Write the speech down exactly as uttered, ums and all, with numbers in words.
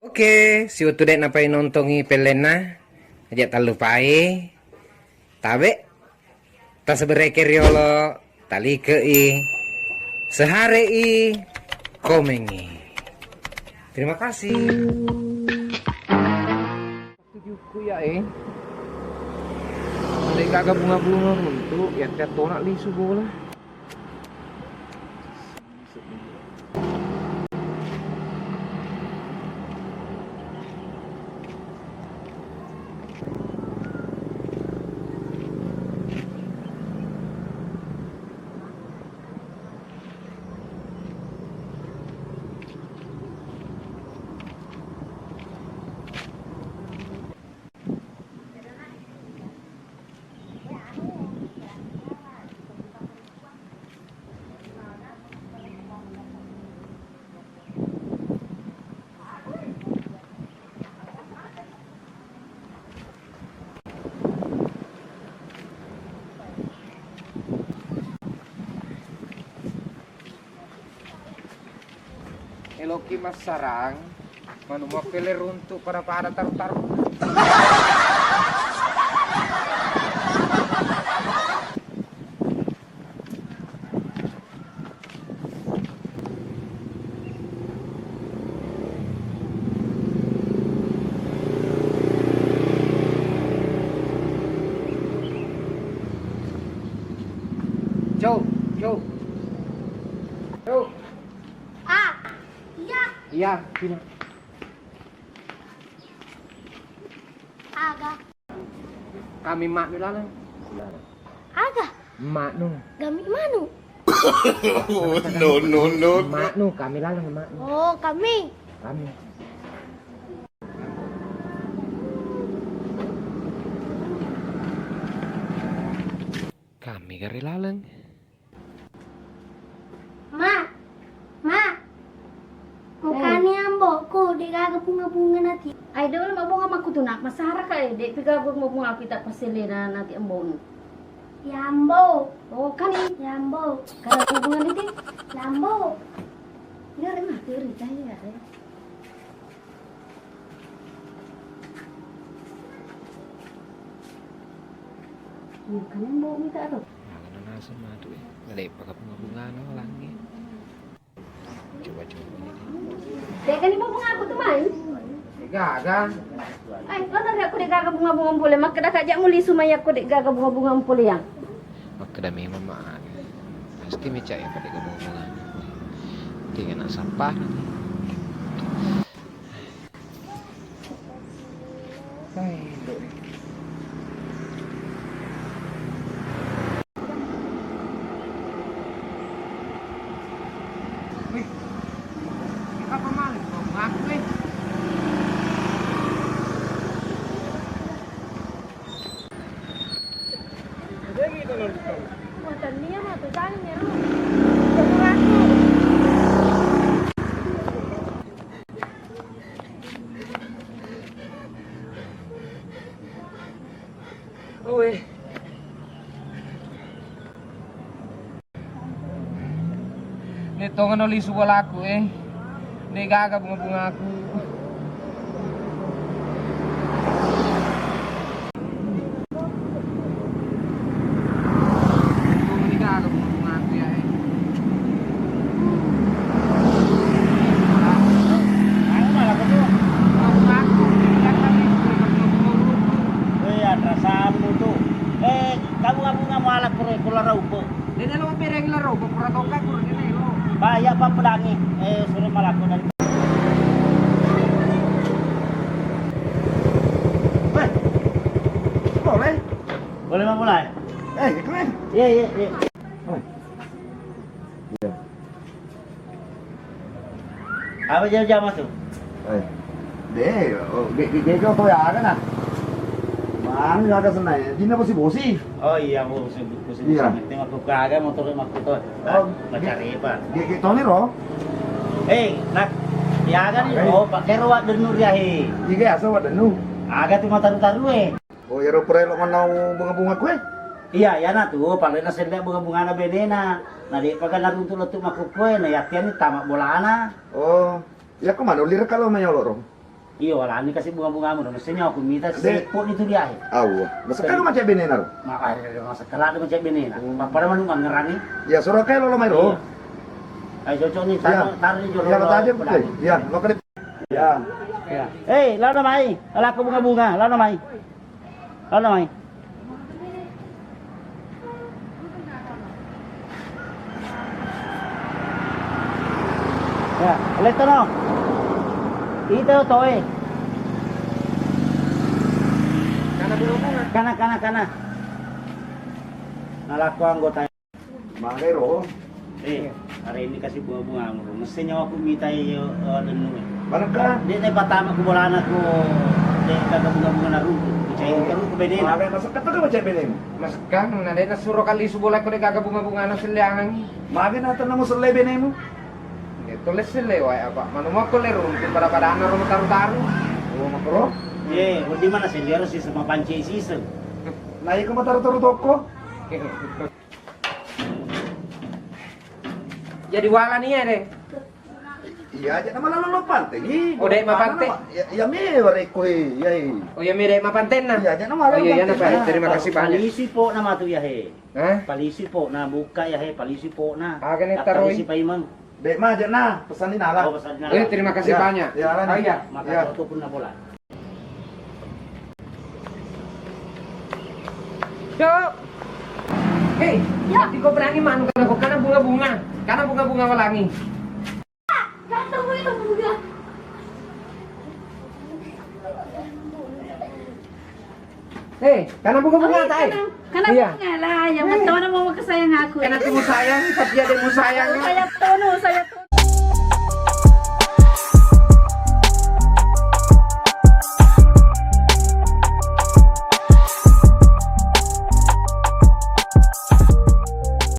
Oke, siwettu de' napainontongi pellenna, aja' tallupai tabe', tasebereke riolo, talikei, seharei, komengi. Terima kasih. Tujukku ya, eh. Andai gaga bunga-bunga runtu, ya tiap tona lisu bola. Eloki massarang, manu mappele runtu pada-pada taru-taru. Cok, cok. Cok. Ah, iya. Iya, sini. Aga. Kami maknu laleng. Aga. Maknu. Gami manu. No, no, no. Maknu, kami laleng maknu. Oh, kami. Kami. Kami gari laleng. Ma, ma, engkani ambo'ku, de' gaga bunga-bunga nati. Ai, de' mabbunga makkutu, Nak. Masara ka, eh, de' pi gaga bunga-bunga aku ita passelena nati ambo'nu. Ya ambo. Oh, kani? Ya ambo. Kada bunga niti? Ya ambo. Gare mati rita ya, eh. Iya, kan yang bau minta tuh. Malah nang asam madu, eh. Nggak ada pakai bunga-bunga, no, langi. Coba-coba ini. Dek, kan ibu bunga aku tuh, Mai? Gaga. Ai, lo tadi aku dek gaga bunga-bunga boleh. Makkeda ka, jak muli sumai aku dek gaga bunga-bunga boleh, ya? Makkeda memang, Mak. Pasti mecak ya pada bunga-bunga. Tinggal nak sampah. Oe. De' tongeng no lisu bolaku, eh. De' gaga bunga-bungaku. Weh, atrasanmu tu. Eh, kamu, kamu nggak mau alat kuro, kuro raupo. Dede lo bereng laro, pura tongka kuro dede lo. Ba, iya, Pak, pedangi. Eh, suruh malako dari. Weh, boleh? Boleh, Bang, mulai? Eh, ikut, eh. Iya, iya, iya. Oh. Iya. Apa jama-jama tu? Eh. De', oh, ge-, ge-, ge-, ge-, ko ya aga na. Mana ya aga senai? Dina bosi-bosi. Oh iya, bosi, bosi, iya. Bosi. Penting aku kagak motor aku tuh. Oh, macari apa? Ge-, ge-, toni ro? Eh, nak, ya aga ni, eh. Oh, pakai ro wak denu ya, he. Iga asa wak denu. Aga tu mataru-taru, eh. Oh, iyaro pura elo mannau bunga-bunga kue? Iya, iyana tu, pale naselle bunga-bungana benena. Na de'pa ga naruntu lettu makkukkoe, na yattiani tama bolana. Oh, iya ko mano lireka lo mayolo ro? Iyo, walani kasi bunga-bungamu, no. Mesti nyawa ku mita. Dek. Seppo ni tu dia, eh. Awo. Masekkang macam bene na ro. Ma-, eh, masekkala ada macam bene na. Hmm. Pada manu mangerangi. Ya, suro kai lolo mai ro. Iya. Ayo, cocok ni, taruh, taruh ni, jolo. Ya, lo tajem, eh. Ya, lo kade. Ya. Ya. Eh, lana mai. Ala aku bunga-bunga, lana mai. Lana mai. Ya, letto no. Ito to, eh. Kana, kana, kana. Nalako anggota. Magai ro. Eh, hari ini kasi bunga-bunga mu. Mesti nyawa ku mita iyo, eh, dennu. Manekka? Dia ne patama ku bolana ku, dia kagak bunga-bunga na runtu. Ku cai terus ku benena. Magai masekkang macam bene. Masekkang, na de' nasuro kali su bola ko de' gaga bunga-bunga na selleangan. Magai na tenna mu selle benemu. Itu le selle wae apa? Manu mau ko le runtu pada-pada ana ro taru-taru. Oh, makro. Eh, di mana sendiri sih sama panci siseng. Nah, iko mataru-taru toko. Jadi wala ni ya, deh. Iya aja nama lalu lo pante. Oh, dek mapante. Ya, ya me wareko, iya. Oh, iya me dek mapantenna. Iya aja nama. Oh, iya, iya, terima kasih banyak. Polisi po nama tu ya he. Hah? Polisi po na buka ya he, polisi po na. Agak nih taruh. Polisi paimang. Dek ma aja nah, pesanin ala. Oh, pesanin ala. Eh, terima kasih banyak. Ya, oh iya. Maka itu pun na bola. Cok. Hei, ya. Mati kau berani manu karena kau karena bunga-bunga, karena bunga-bunga walangi. Hei, karena bunga-bunga tak, eh? Karena, karena bunga lah, ya, betul mau kesayang aku. Karena kamu sayang, tapi ada mau sayang. Saya tono, saya